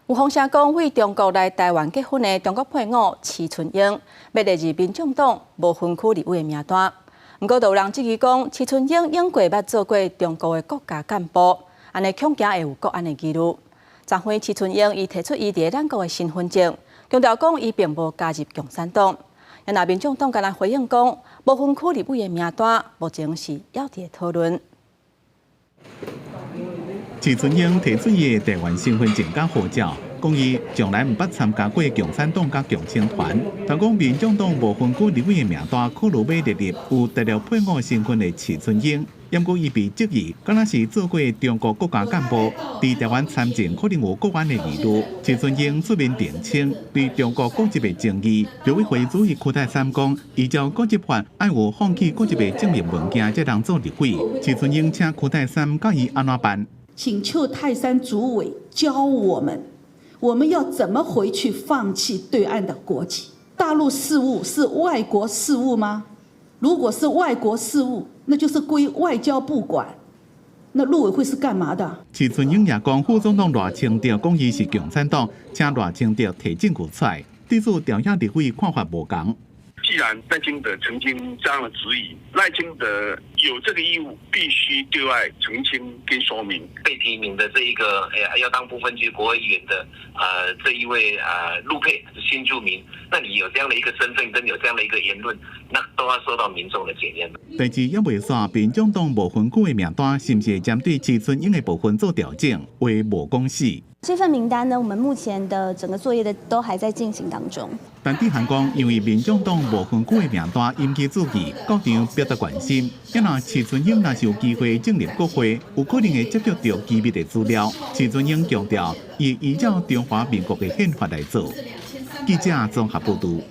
有風聲講，對中國來台灣結婚的中國配偶徐春英，欲列入民眾黨無分區立委的名單。毋過，就有人質疑講，徐春英永過捌做過中國的國家幹部，按呢恐驚會有國安的疑慮。昨昏，徐春英伊提出伊佇咱國的身份證，強調講伊並無加入共產黨。若民眾黨敢若回應講，無分區立委的名單目前是猶佇討論。徐春英提出伊的台灣身份證佮護照，講伊從來毋捌參加過共產黨佮共青團。但講民眾黨無分區立委的名單考慮欲列入有大陸配偶身份的徐春英，毋過伊被質疑，敢若是做過中國國家幹部，佇台灣參政可能有國安的疑慮。徐春英出面澄清對中國國籍的爭議。陸委會主委邱太三講，依照國籍法，愛有放棄國籍的證明文件，才通做立委。徐春英請邱太三教伊按怎辦？請邱太三主委教我們，我們要怎麼回去放棄對岸的國籍？大陸事務是外國事務嗎？如果是外國事務，那就是歸外交部管。那陸委會是幹嘛的？徐春英也講，副總統賴清德講伊是共產黨，請賴清德提證據出來。對此，朝野立委看法無仝。既然賴清德曾經這樣的質疑，賴清德有這個義務，必須對外澄清跟說明。被提名的這一個，要當不分區國會議員的，這一位啊，陸配新住民，那你有這樣的一個身份跟有這樣的一個言論，那都要受到民眾的檢驗。代誌猶未煞，民眾黨無分區的名單，是毋是會針對徐春英的部分做調整？話無講死。這份名單呢，我們目前的整個作業的都還在進行當中。陳智菡講，因為民眾黨無分區的名單引起注意，各場表達關心。若徐春英若是有機會進入國會，有可能會接觸到機密的資料。徐春英強調，會依照中華民國的憲法來做。記者綜合報導。